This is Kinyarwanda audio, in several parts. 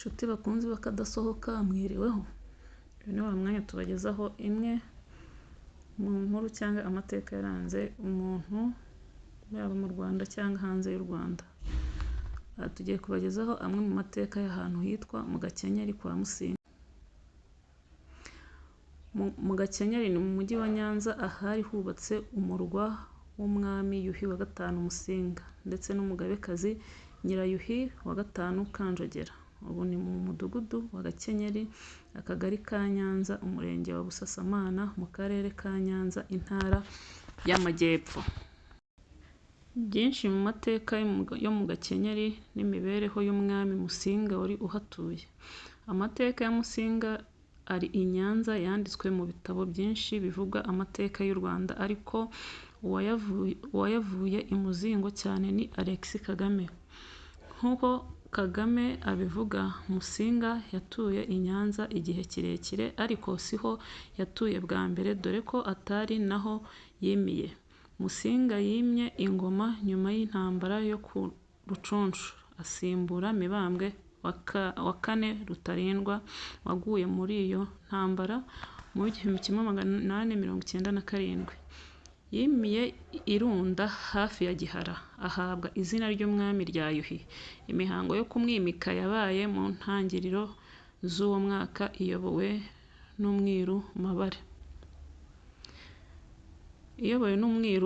Nshuti bakunzi b'akadasohoka, mwiriweho? Uyu ni wa mwanya tubagezaho imwe mu nkuru cyangwa amateka yaranze umuntu, yaba mu Rwanda cyangwa hanze y'u Rwanda. Aha tugiye kubagezaho amwe mu mateka y'ahantu hitwa mu Gakenyeri kwa Musinga. Mu Gakenyeri ni mu mujyi wa Nyanza, ahari hubatse umurwa w'umwami Yuhi wa gatanu Musinga ndetse n'umugabekazi Nyirayuhi wa gatanu Kanjogera. Ubu ni mu mudugudu wa Gakenyeri, akagari ka Nyanza, umurenge wa Busasamana, mu karere ka Nyanza, intara y'Amajyepfo. Byinshi mu mateka yo mu Gakenyeri n'imibereho y'umwami Musinga wari uhatuye. Amateka ya Musinga ari i Nyanza yanditswe mu bitabo byinshi bivuga amateka y'u Rwanda, ariko uwayavuye imuzingo cyane ni Alexis Kagame. Nk'uko Kagame abivuga, Musinga yatuye i Nyanza igihe kirekire, ariko siho yatuye bwa mbere, dore ko atari naho yimiye. Musinga yimye ingoma nyuma y'intambara yo ku Rucunshu, asimbura Mibambwe wa kane Rutarindwa waguye muri iyo ntambara mu 1897. Yimiye i Runda hafi ya Gihara, ahabwa izina ry'umwami rya Yuhi. Imihango yo kumwimika yabaye mu ntangiriro z'uwo mwaka iyobowe n'umwiru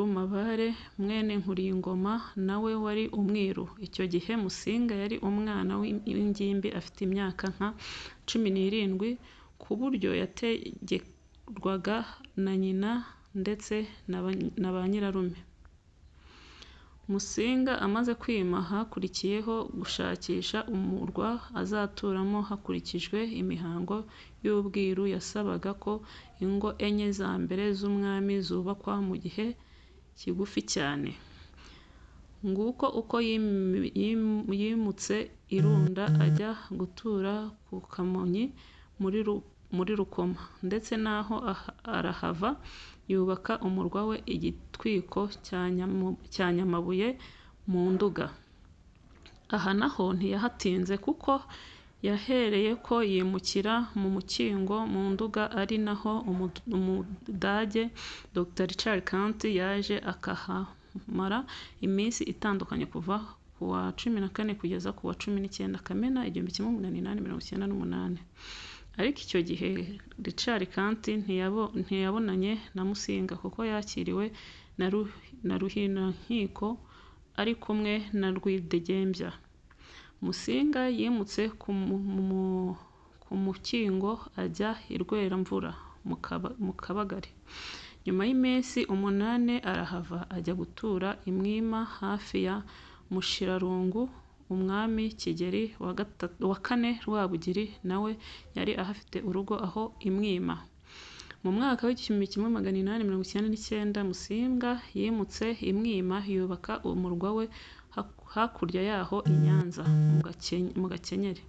Mabare mwene Nkuriyingoma, nawe wari umwiru. Icyo gihe Musinga yari umwana w'ingimbi, afite imyaka nka 17, ku buryo yategerwaga na nyina ndetse na ba nyirarume. Musinga amaze kwima, hakurikiyeho gushakisha umurwa azaturamo hakurikijwe imihango y'ubwiru yasabaga ko ingo enye za mbere z'umwami zubakwa mu gihe kigufi cyane. Nguko uko yimutse i Runda ajya gutura ku Kamonyi muri Rukoma, ndetse naho arahava yubaka umurwa we i Gitwiko cya Nyamabuye mu Nduga. Aha naho ntiyahatinze, kuko yahereyeko yimukira mu Mukingo mu Nduga, ari naho Umudage Dr Richard Kandt yaje akahamara iminsi itandukanye kuva ku wa 14 kugeza ku wa 19 Kamena 1898. Ariko icyo gihe Richard Kandt ntiyabonanye na Musinga, kuko yakiriwe na Ruhinankiko ari kumwe na Rwidegembya. Musinga yimutse ku Mukingo ajya i Rweramvura mu Kabagari. Nyuma y'iminsi 8 arahava ajya gutura i Mwima hafi ya Mushirarungu. Umwami Kigeli wa kane Rwabugili nawe yari ahafite urugo aho i Mwima. Mu mwaka w'1899 Musinga yimutse i Mwima, yubaka umurwa we hakurya yaho i Nyanza mu Gakenyeri.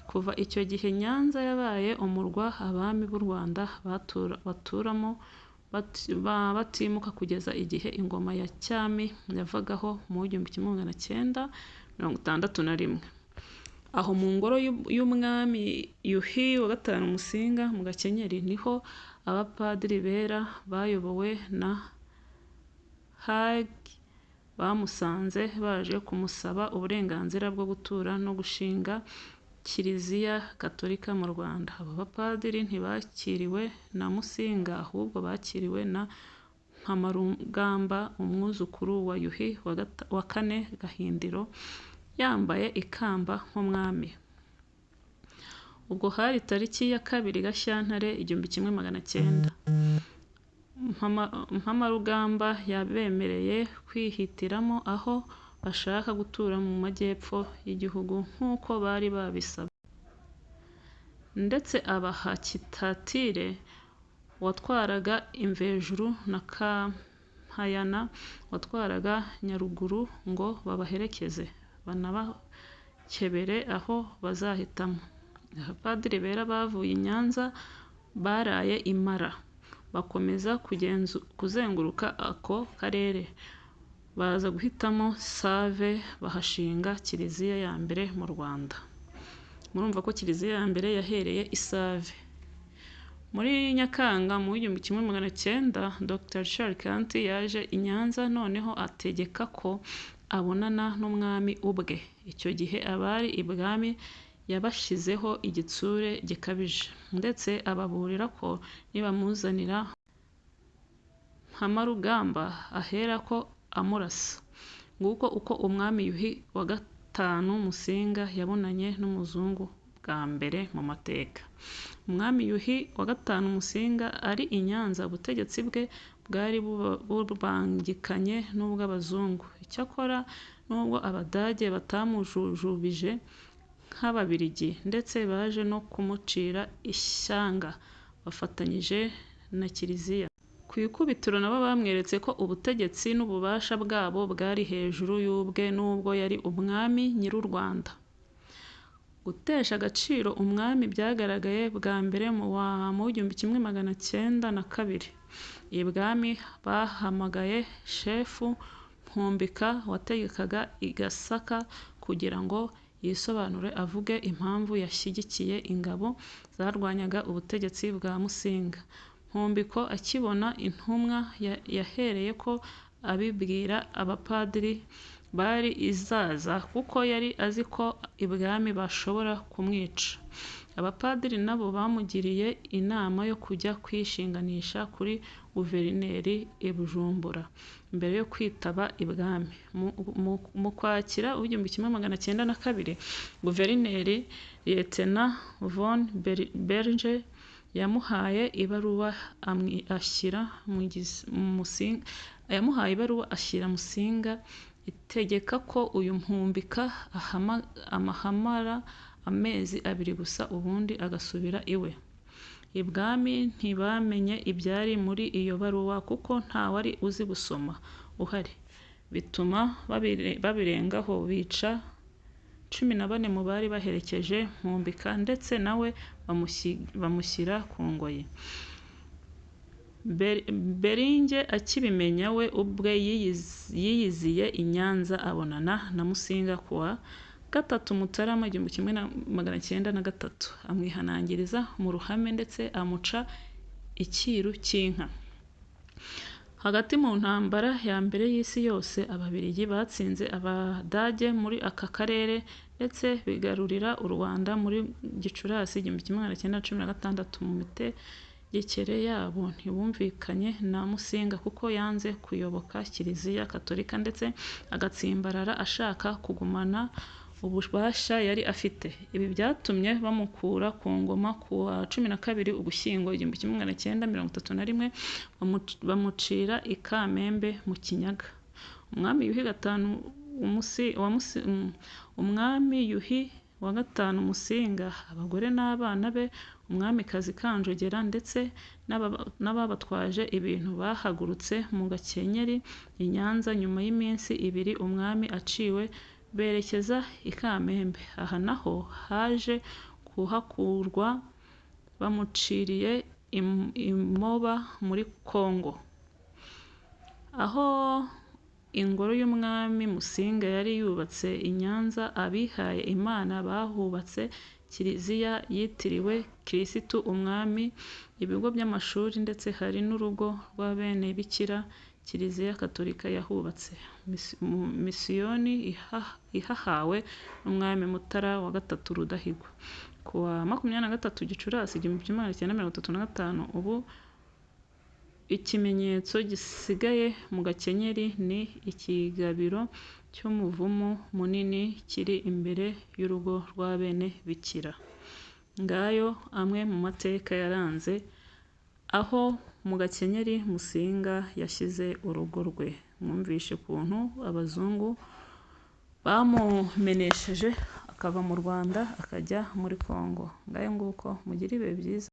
Kuva icyo gihe Nyanza yabaye umurwa abami b'u Rwanda baturamo batimuka, kugeza igihe ingoma ya cyami yavagaho mu 1961. Aho mu ngoro y'umwami Yuhi wa gatanu Musinga mu Gakenyeri niho abapadiri bera bayobowe na Haigh bamusanze baje kumusaba uburenganzira bwo gutura no gushinga Kiliziya Gatolika mu Rwanda. Abo bapadiri ntibakiriwe na Musinga, ahubwo bakiriwe na Mpamarugamba, umwuzukuru wa Yuhi wa kane Gahindiro, yambaye ikamba nk'umwami. Ubwo hari tariki ya 2 Gashyantare 1900. Mpamarugamba yabemereye kwihitiramo aho bashaka gutura mu majyepfo y'igihugu nk'uko bari babisabye, ndetse abaha Kitatire watwaraga Imvejuru na Kampayana watwaraga Nyaruguru ngo babaherekeze banabakebere aho bazahitamo. Abapadiri bera bavuye i Nyanza baraye i Mara, bakomeza kuzenguruka ako karere, baza guhitamo Save, bahashinga kiliziya ya mbere mu Rwanda. Murumva ko kiliziya ya mbere yahereye i Save. Muri Nyakanga mu 1900, Dr Richard Kandt yaje i Nyanza, noneho ategeka ko abonana n'umwami ubwe. Icyo gihe abari ibwami yabashyizeho igitsure gikabije, ndetse ababurira ko nibamuzanira Mpamarugamba aherako amurasa. Nguko uko umwami Yuhi wa gatanu Musinga yabonanye n'umuzungu bwa mbere mu mateka. Umwami Yuhi wa gatanu Musinga ari i Nyanza, ubutegetsi bwe bwari bubangikanye n'ubw'abazungu. Icyakora nubwo Abadage batamujujubije nk'Ababiligi, ndetse baje no kumucira ishyanga bafatanyije na Kiliziya, ku ikubitiro nabo bamweretse ko ubutegetsi n'ububasha bwabo bwari hejuru y'ubwe nubwo yari umwami nyir'u Rwanda. Gutesha agaciro umwami byagaragaye bwa mbere mu 1902. Ibwami bahamagaye Shefu Mpumbika wategekaga i Gasaka kugira ngo yisobanure avuge impamvu yashyigikiye ingabo zarwanyaga ubutegetsi bwa Musinga. Mpumbiko akibona intumwa yahereyeko abibwira abapadiri bari i Zaza kuko yari azi ko ibwami bashobora kumwica. Abapadiri nabo bamugiriye inama yo kujya kwishinganisha kuri Guverineri i Bujumbura mbere yo kwitaba ibwami. Mu Kwakira 1902, Guverineri Lieutenant von Berger yamuhaye ibaruwa ashyira Musinga, itegeka ko uyu Mpumbika ahamara amezi 2 gusa ubundi agasubira iwe. Ibwami ntibamenye ibyari muri iyo baruwa kuko ntawari uzi gusoma uhari, bituma babirengaho bica 14 mu bari baherekeje Mpumbika, ndetse nawe bamushyira ku ngoyi. Beringe akibimenya we ubwe yiyiziye i Nyanza abonana na Musinga ku wa 3 Mutarama 1903, amwihanangiriza mu ruhame ndetse amuca icyiru cy'inka. Hagati mu ntambara ya mbere y'isi yose, Ababiligi batsinze Abadage muri aka karere ndetse bigarurira u Rwanda muri Gicurasi 1916. Mu mitegekere yabo ntibumvikanye na Musinga kuko yanze kuyoboka Kiliziya Katolika ndetse agatsimbarara ashaka kugumana ububasha yari afite. Ibi byatumye bamukura ku ngoma ku wa 12 Ugushyingo 1931, bamucira i Kamembe mu Kinyaga. Umwami Yuhi wa gatanu Musinga, abagore n'abana be, umwamikazi Kanjogera ndetse n'ababatwaje ibintu bahagurutse mu Gakenyeri i Nyanza nyuma y'iminsi 2 umwami aciwe, berekeza i Kamembe. Aha naho haje kuhakurwa bamuciriye i Moba muri Kongo. Aho ingoro y'umwami Musinga yari yubatse i Nyanza, abihaye Imana bahubatse kiliziya yitiriwe Kirisitu Umwami, ibigo by'amashuri ndetse hari n'urugo rw'abenebikira Kiliziya Katolika yahubatse. Misiyoni ihahawe n'umwami Mutara wa gatatu Rudahigwa. Ku wa 23 Gicurasi 1935, ubu ikimenyetso gisigaye mu Gakenyeri ni ikigabiro cy'umuvumu munini kiri imbere y'urugo rw'abenebikira. Ngayo amwe mu mateka yaranze aho mu Gakenyeri Musinga yashyize urugo rwe. Mwumvishe ukuntu abazungu bamumenesheje akava mu Rwanda akajya muri Kongo. Ngayo nguko, mugire ibihe byiza.